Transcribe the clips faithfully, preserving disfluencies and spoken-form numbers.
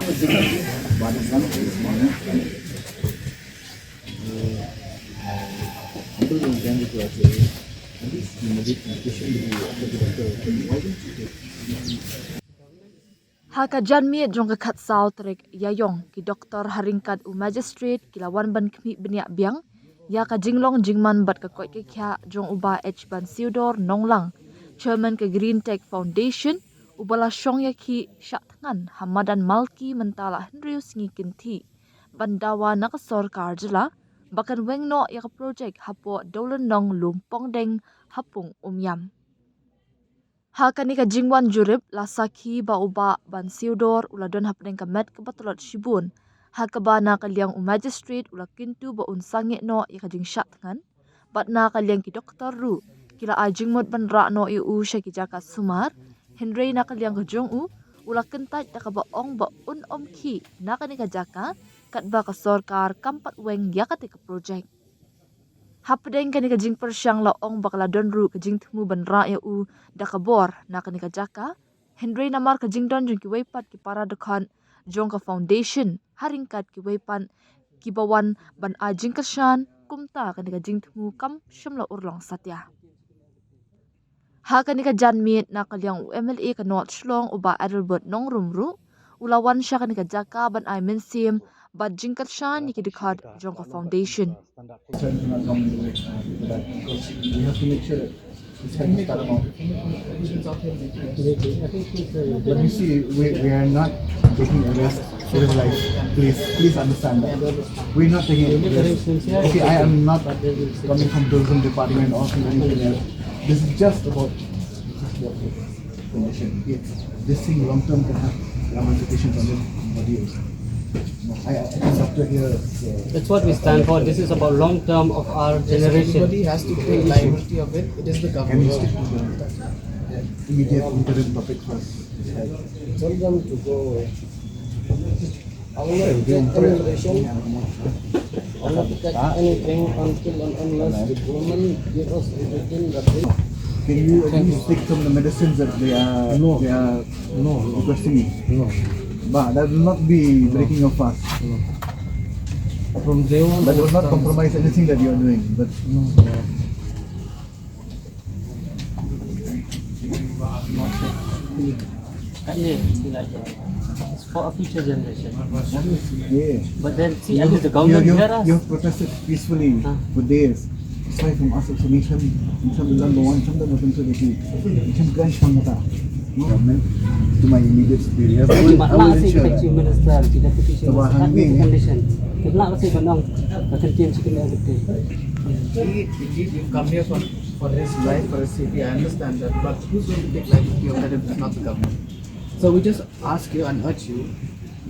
Ha ka janmiet jong ka khatsaw tarik Ïaïong, ki doktor ha ryngkat u magistrate ki la wan ban khmih bniah biang ïa ka jinglong jingman bad ka koit ka khiah jong u Bah H Bansiewdor Nonglang, chairman ka Green Tech Foundation, uba la shong ïakhih shah thngan ha madan Malki mynta la hynriew sngi kynthih, ban dawa na ka sorkar jylla ba kan weng noh ïa ka projek hapoh Dowlynnong Lumpongdeng ha Pung Umïam. Ha kane ka jingwan jurip, la sakhi ba u Bah Bansiewdor u la don hapdeng ka met kaba tlot shibun, ha kaba na ka liang u magistrate u la kyntu ba un sangeh noh ïa ka jingshah thngan, bad na ka liang ki doktor ruh ki la ai jingmut ban rah noh ïa u sha ki jaka sumar, hynrei na ka liang ka jong u, u la kyntait da kaba ong ba un ym khih na kane ka jaka katba ka sorkar kam pat weng ïa kata ka projek. Hapdeng kane ka jingpyrshang, la ong ba ka la don ruh ka jingthmu ban rah ïa u da ka bor na kane ka jaka, hynrei namar ka jingdon jong kiwei pat ki para dkhot jong ka foundation ha ryngkat kiwei pat kiba wan ban ai jingkyrshan, kumta kane ka jingthmu kam shym la urlong satia. Ha kane ka janmiet, na ka liang u M L A ka North Shillong u Bah Adelbert Nongrum ruh u la wan sha kane ka jaka ban ai mynsiem bad jingkyrshan ïa ki dkhot jong ka foundation. We have to make sure that this can be cut out. But you see, we, we are not taking a risk for his life. Please, please understand that. We're not taking a risk. Okay, I am not coming from tourism department or from anything else. This is just about condition. Yes. This thing long term can have ramifications on his body also. No, I, I think doctor here. Uh, That's what we stand for. This is about long term of our generation. Everybody has to take liability of it. It is the government. Can you stick to the immediate interim topic first? Tell them to go away. I will not take any ration. I will not take anything until and unless the government give us everything that they. Can you at least take some of the medicines that they are, no, they are, no, no, requesting me? No. But that will not be breaking your fast. No. From day one, that will not compromise anything that you are doing. But no, no. It's for a future generation. Yeah. But then, see, at least the government hear us. You have protested peacefully for days. It's why from us also, we can, we can learn the one, some of the things that we can, we can grant some of that. No? Government, to my immediate superior, I will, I will ensure that. Chief Minister, Chief Deputy Chief Minister, condition. If not, let's say, but no, the content chicken everything. Indeed, indeed, you've come here for, for his life, for his safety, I understand that. But who's going to take liability of that if it's not the government? So we just ask you and urge you,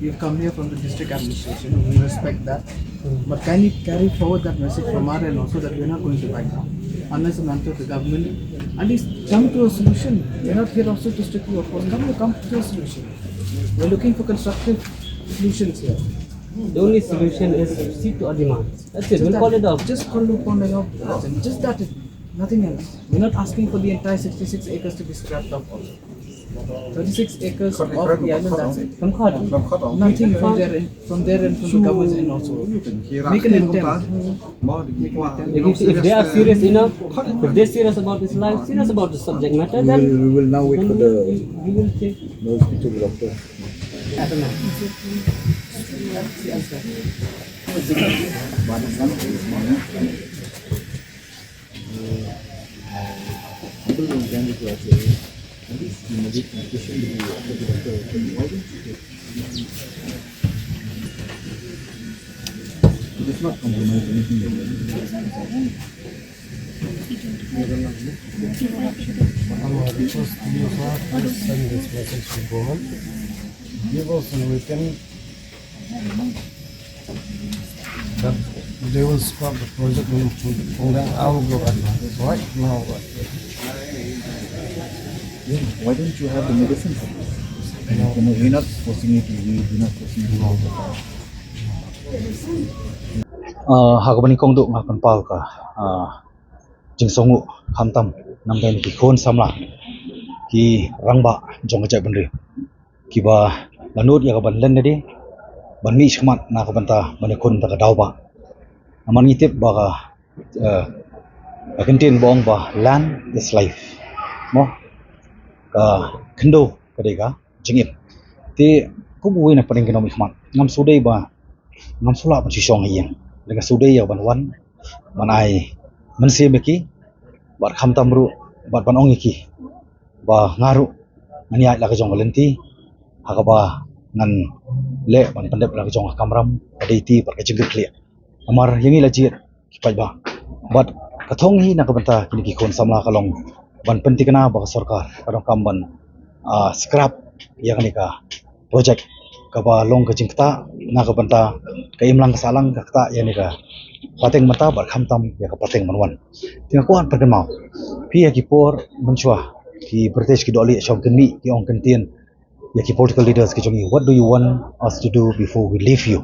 you've come here from the district administration, we respect that. But kindly carry forward that message from our end also that we're not going to back down. Unless and until the government at least come to a solution. We're not here also to strictly oppose. Come, come to a solution. We're looking for constructive solutions here. The only solution is to see to our demands. That's it. We'll call it off. Just call upon the, just that. Nothing else. We're not asking for the entire sixty-six acres to be scrapped off also. Thirty-six acres of the island, that's it. Nothing from their end, from their end, from the government's end also. Make an attempt. Make an attempt. If, if they are serious enough, if they're serious about this life, serious about the subject matter, then we will, we will now wait for the, we will take. No, speak to the doctor. I don't know. That's the answer. It does not compromise anything. Our request to you, sir, please send this message to government. Give us a written that they will scrap the project in Pongdeng. I will go right now. Right now, right. Why don't you have the medicine for this? No. We're not forcing it. We're not forcing it. No. Ah, ha kaba nyngkong duh nga pynpaw ka, ah, jingsngewnguh khamtam namar ki khun samla, ki rangbah jong ka jaitbynriew, kiba Nud ïa ka ban len na di ban mih shakhmat na ka bynta ban ïakhun da ka daw ba. Namar ngi tip ba ka, eh, ka kyntien ba ong ba land is life. Mo, ka khyndew ka dei ka jingim. Te kum uwei na pdeng ki nongmihkhmat, ngam shu dei ba ngam shu lah ban shu shong ha ïing. Lada nga shu dei ïa ban wan ban ai mynsiem ïa ki, bad khamtam ruh bad ban ong ïa ki ba nga ruh ngan ïaid la ka jong ka lynti ha kaba ngan leh ban pyndep la ka jong ka kamram, ka deiti bad ka jingkitkhlieh. Namar ïa ngi la jied ki paidbah. Bad ka thong hi na ka bynta kine ki khun samla ka long ban pynthikna ba ka sorkar ka donkam ban, ah, scrap ïa kane ka project kaba long ka jingktah na ka bynta ka imlang ka sahlang, ka ktah ïa kane ka pateng mynta bad khamtam ïa ka pateng ban wan. Te nga kwah pynkynmaw, phi ïa ki por mynshuwa ki British ki dohlieh shong kynmieh ki ong kyntien ïa ki political leaders ki jong ngi, "What do you want us to do before we leave you?"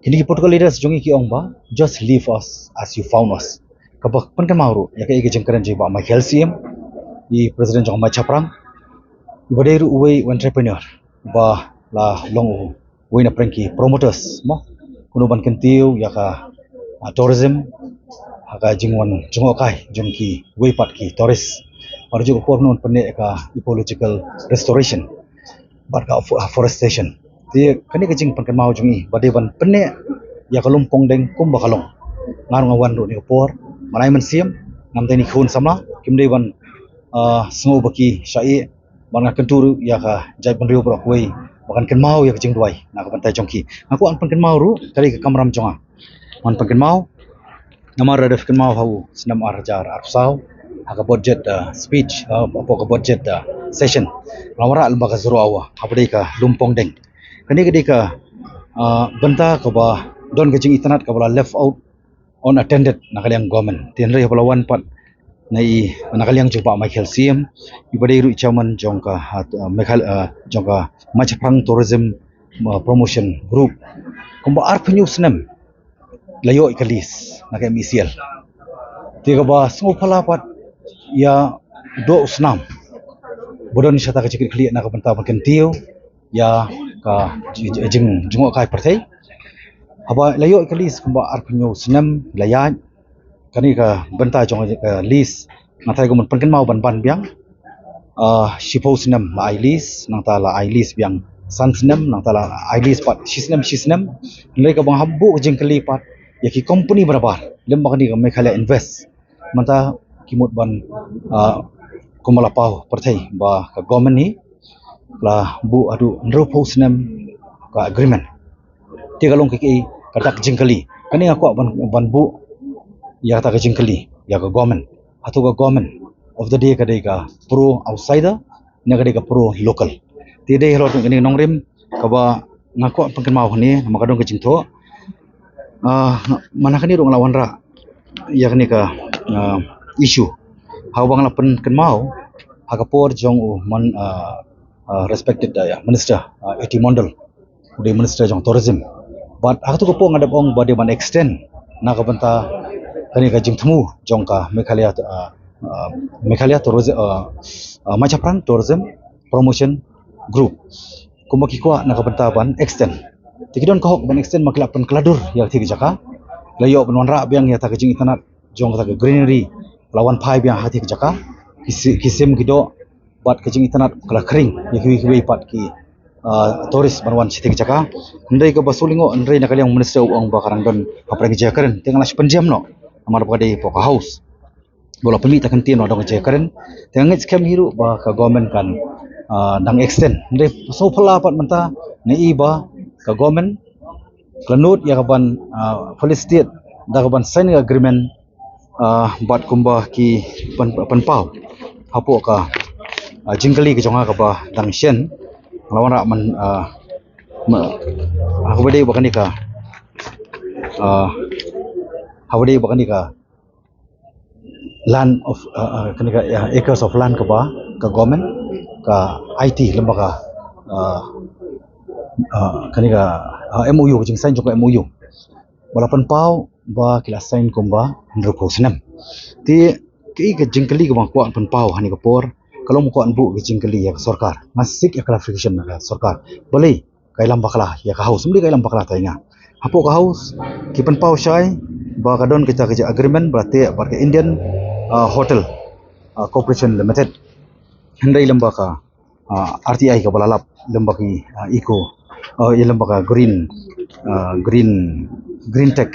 Kine ki political leaders jong ngi ki ong ba, "Just leave us as you found us." Kaba pynkynmaw ruh ïa ka, ïa ka jingkren jong i Bah Michael Syiem, i president jong ka Mait Shaphrang, iba dei ruh uwei u entrepreneur ba la long u uwei na pdeng ki promoters, mo, kumno ban kyntiew ïa ka, ah, tourism ha ka jingwan jngohkai jong kiwei pat ki tourist. Bad ruh ka por kumno ban pynneh ïa ka ecological restoration bad ka afo-, afforestation. Te kane ka jingpynkynmaw jong i ba dei ban pynneh ïa ka Lumpong Deng kumba ka long. Nga ruh nga wan ruh kane ka por, ban ai mynsiem, namar kine ki khun samla kim dei ban, ah, sngew ba ki shah ïeh, bad nga kyntu ruh ïa ka jaitbynriew baroh kawei ba kan kynmaw ïa ka jingduwai na ka bynta jong ki. Nga kwah pynkynmaw ruh ka dei ka kamram jong nga. Ngan pynkynmaw namar lada phi kynmaw ha u snem ar hajar arphew saw, ha ka budget, ah, speech, ah, hapoh ka budget, ah, session, la wanrah lem bad ka zero hour haba dei ka Lumpong Deng. Kane ka dei ka, ah, bynta kaba don ka jingitynnad kaba la left out unattended na ka liang government. Te hynrei haba la wan pat na i, na ka liang jong Bah Michael Syiem, iba dei ruh i chairman jong ka, ah, Meghal-, ah, jong ka Mait Shaphrang Tourism, ah, Promotion Group, kumba arphew hynñiew snem la ïoh ïa ka lease na ka M E C L. Te kaba sngewphylla pat ïa u doh u snam ba don shata ka jingkitkhlieh na ka bynta ban kyntiew ïa ka jing-, jing-, jngohkai pyrthei. Haba la ïoh ïa ka lease kumba arphew hynñiew snem la ïaid. Kane ka bynta jong ka lease, nga tharai kumno ban pynkynmaw ban ban biang. Ah, shiphew snem la ai lease, nangta la ai lease biang san snem, nangta la ai lease pat shi snem, shi snem. Hynrei kaba nga hap buh ka jingkylli pat ïa ki company barabor lem bad kane ka Meghalaya Invest. Mynta ki mut ban, ah, kumba la paw pyrthei ba ka government hi la buh haduh hynriewphew snem ka agreement. Te ka long ka, ka, ka dak jingkylli. Kane nga kwah ban, ban buh ïa kata ka jingkylli ïa ka government. Hato ka government of the day ka dei ka pro outsider ne ka dei ka pro local? Te dei halor kane ka nongrim kaba nga kwah pynkynmaw hangne namar ka don ka jingthoh. Ah, man ha kane ruh nga la wanrah ïa kane ka, ah, issue ha kaba nga la pynkynmaw ha ka por jong u man, ah, ah, respected, ah, ïa, minister, ah, A T Mondal, u dei minister jong tourism. Bad ha kato ka por nga dep ong ba dei ban extend na ka bynta kane ka jingthmu jong ka Meghalaya, ah, ah, Meghalaya Tourism, ah, ah, Mait Shaphrang Tourism Promotion Group. Kumba ki kwah na ka bynta ban extend. Te ki don ka hok ban extend, ma ki la pynkylla dur ïa kata ka jaka. La ïoh ban wanrah biang ïa kata ka jingitynnad jong kata ka greenery. La wan phai biang ha kata ka jaka. Ki si-, ki sim ki doh bad ka jingitynnad ka la khring ïa kiwei kiwei pat ki, ah, tourist ban wan sha kata ka jaka. Hynrei kaba sngewlyngngoh, hynrei na ka liang minister u ong ba ka dang don hapdeng ka jingkren. Te nga la shu pynjem noh namar ba ka dei hapoh ka house. Ba la pynmih ta ka kyntien ba dang jingkren. Te nga ngeit skhem hi ruh ba ka government kan, ah, dang extend. Hynrei sngewphylla pat mynta nga i ba ka government ka la nud ïa ka ban, ah, felicitate da ka ban sign ka agreement, ah, bad kumba ki pyn-, pynpaw hapoh ka, ah, jingkylli ka jong nga kaba dang shen. Nga la wanrah man, ah, ma, ha kaba dei ba kane ka, ah, ha kaba dei ba kane ka land of, uh, uh, kane ka, uh, acres of land kaba ka government ka ai ti lem bad ka, uh, uh, kane ka, uh, M O U, ka jingsign jong ka M O U. Ba la pynpaw ba ki la sign kumba hynriewphew snem. Te kaei ka jingkylli kaba nga kwah pynpaw ha kane ka por, Ka long ko an buh ka jingkylli ïa ka sorkar. Nga seek ïa clarification na ka sorkar. Balei ka ïalam bakla ïa ka House, balei ka ïalam bakla ta ïa nga. Hapoh ka House ki pynpaw shai ba ka don kita ka agreement ba la teh bad ka Indian uh, Hotel uh, Corporation Limited. Hynrei lem bad ka uh, R T I kaba la lap lem bad ki uh, eco uh, ïa lem bad ka green uh, green green tech.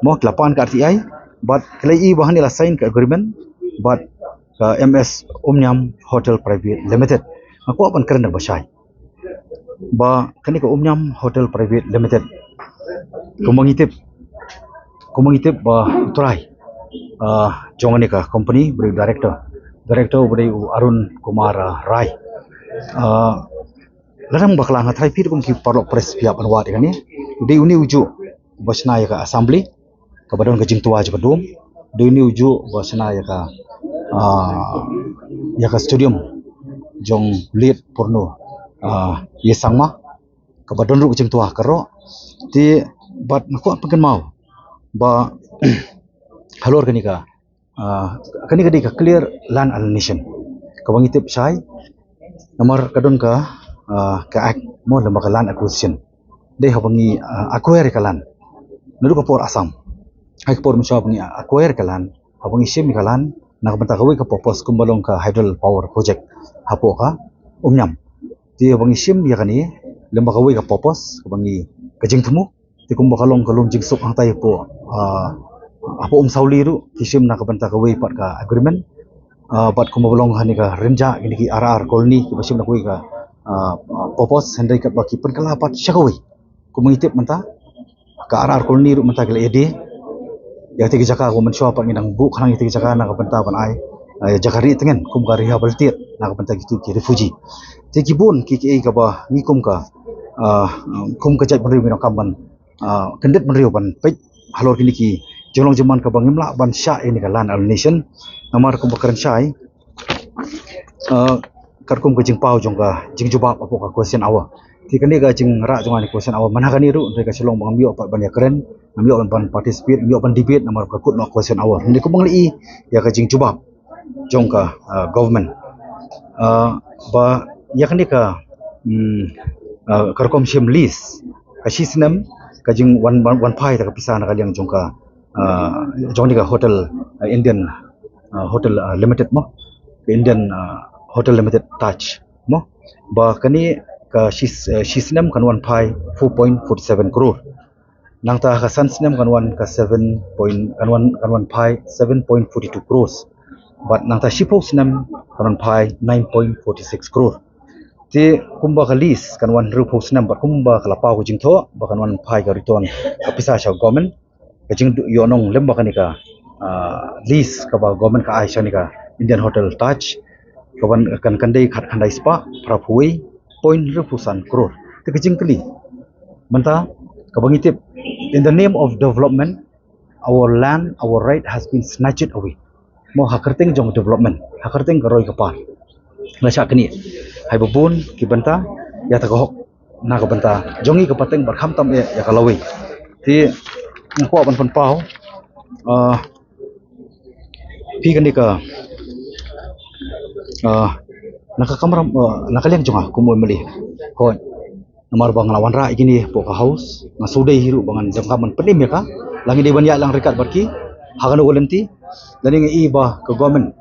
Mo ki la pan ka R T I bad ka la i ba hangne la sign ka agreement bad ka M S Omnium Hotel Private Limited. Nga kwah ban kren da kaba shai ba kane ka Omnium Hotel Private Limited, kumba ngi tip kumba ngi tip ba u trai uh, jong kane ka company ba dei u director, director ba dei u Arun Kumar uh, Rai. Uh, la dang bakla, nga trai phi kum ki paralok press phi hap ban wad ïa kane. Dei une u juh ba shna ïa ka assembly kaba don ka jingtwa jong ka dum. Dei une u juh ba shna ïa ka uh, ïa ka stadium jong late Purno uh, Ïa Sangma kaba don ruh ka jingtwa ka roh. Te bad nga kwah pynkynmaw ba halor kane ka uh, kane ka dei ka clear land alienation kaba ngi tip shai. Namar ka don ka uh, ka act mo lem bad ka land acquisition. Dei haba ngi uh, acquire ka land naduh ka por Assam, ha ka por mynshuwa ba ngi acquire ka land, haba ngi shim ka land na ka bynta kawei ka purpose kumba long ka hydel power project hapoh ka Omnium. Te haba ngi shim ïa kane lem bad kawei ka purpose kaba ngi ka jingthmu. Te kumba ka long ka lum jingsuk hangtai hapoh uh, hapoh Umsawli ruh ki shim na ka bynta kawei pat ka agreement. Uh, bad kumba ba long ha kane ka Rynjah kine ki R R colony kiba shim na kawei ka uh, uh, purpose, hynrei katba ki pynkylla pat sha kawei. Kumba ngi tip mynta ka R R colony ruh mynta ki la ïadei ïa kata ka jaka, kumba mynshuwa pat ngi dang buh khnang ïa kata ka jaka na ka bynta ban ai uh, jaka rieh tngen kum ka rehabilitate na ka bynta kitu ki refugee. Te ki bun ki kiei kaba ngi kum ka uh, kum ka jaitbynriew ngi donkam ban uh, kyndit bynriew ban peit halor kine ki jinglong jingman kaba ngim lah ban shah ïa kane ka land alienation. Namar kumba kren shai uh, katkum ka jingpaw jong ka jingjubab hapoh ka question hour. Te kane ka jingrah jong nga ne question hour man ha kane ruh, hynrei ka shu long ba ngam ïoh pat ban ïakren, ngam ïoh ban participate, ngam ïoh ban debate namar ka kut noh question hour. Hynrei kumba ngi la i ïa ka jingjubab jong ka uh, government uh, ba ïa kane ka um, uh, ka rukom shim lease ka shi snem ka jingwan wan, wan phai da ka pisa na ka liang jong ka uh, jong kane ka hotel uh, Indian uh, Hotel uh, Limited mo, ka Indian uh, Hotel Limited Taj mo, ba kane ka shi, uh, shi snem kan wan phai four point four seven crore. Nangta ka san snem kan wan ka seven point kan wan kan wan phai seven point forty two crores. Bad nangta shiphew snem kan wan phai nine point forty six crore. Te kumba ka lease kan wan hynriewphew snem bad kumba ka la paw ka jingthoh ba kan wan phai ka return ka pisa sha government, ka jingïohnong lem bad kane ka uh, lease kaba government ka ai sha kane ka Indian Hotel Taj, kaba kan kan dei khatkhyndai spah phraphew point hynriewphew san crore. Te ka jingkylli mynta kaba ngi tip, in the name of development our land, our right has been snatched away. Mo ha kyrteng jong development, ha kyrteng ka roi ka par, la shah knieh haba bun ki bynta ïa ta ka hok na ka bynta jong ngi ka pateng bad khamtam ïa ka lawei. Te nga kwah ban pynpaw uh, phi kane ka uh, na ka kamram uh, na ka liang jong nga kum u M L A. Ko namar ba nga la wanrah ïa kine hapoh ka House, nga shu dei hi ruh ba ngan jam ka ban pynim ïa ka, la ngi dei ban ïalang ryngkat bad ki ha kano ka lynti. Lane nga i ba ka government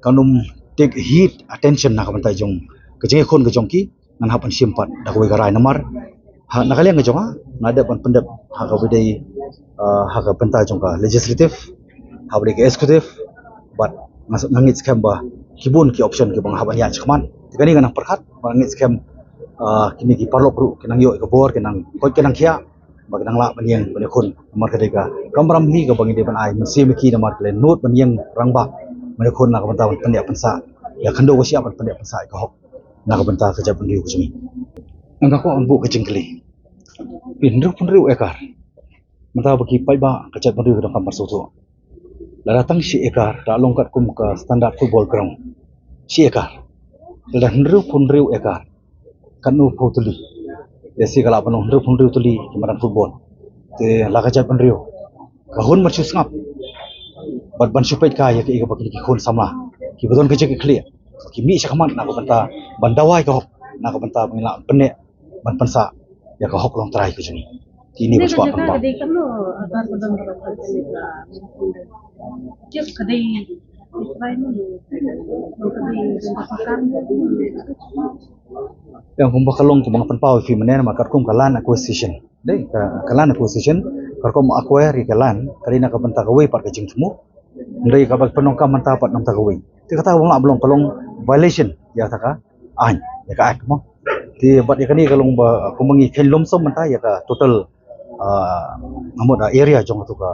kan ym take heed, attention na ka bynta jong ka jingïakhun ka jong ki. Ngan hap ban shim pat da kawei ka rai namar ha na ka liang ka jong nga, nga dep ban pyndep ha kaba dei uh, ha ka bynta jong ka legislative, ha kaba dei ka executive. Bad nga ngeit skhem ba ki bun ki option kiba nga hap ban ïaid shakhmat. Te kane nga nang pyrkhat ba nga ngeit skhem uh, kine ki paralok ruh ki nang ïoh ïa ka bor, ki nang koit ki nang khiah ba ki nang lah ban ïeng ban ïakhun. Namar ka dei ka kamram hi kaba ngi dei ban ai mynsiem ïa ki namar ki la nud ban ïeng rangbah ban ïakhun na ka bynta ban pynïap pynsah ïa khyndew ka shyiap ban pynïap pynsah ïa ka hok na ka bynta ka jaitbynriew ka jong ngi. Nga kwah ban buh ka jingkylli, phi hynriewphew hynriew ekar, mynta ba ki paidbah ka jaitbynriew ka donkam ban sngewthuh. Lada tang shi ekar, da long katkum ka standard football ground, shi ekar, lada hynriewphew hynriew ekar, katno phew tylli? Ïa shi ka lah ban long hynriewphew hynriew tylli ki madan football. Te la ka jaitbynriew ka hun ban shu sngap bad ban shu peit kai ïa kaei kaba kine ki khun samla kiba don ka jingkitkhlieh Ki mih shakhmat na ka bynta ban dawa ïa ka hok, na ka bynta ban lah pynneh, ban pynsah ïa ka hok longtrai ka jong ngi. Kine ba shu kwah pynpaw. Ïa kumba ka long kumba nga pynpaw ïa phi mynne namar katkum ka land acquisition. Dei ka, ka land acquisition, katkum acquire ïa ka land, ka dei na ka bynta kawei pat ka jingthmu. Dei kaba pynlong kam mynta pat namar kawei. Te kata ba nga lah ban long ka long violation ïa kata ka aiñ, ïa ka act mo. Te bad ïa kane ka long ba kumba ngi kheiñ lumsum mynta ïa ka total, ah, nga mut, ah, area jong kata ka,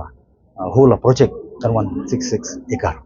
ah, whole project kan wan six six acre.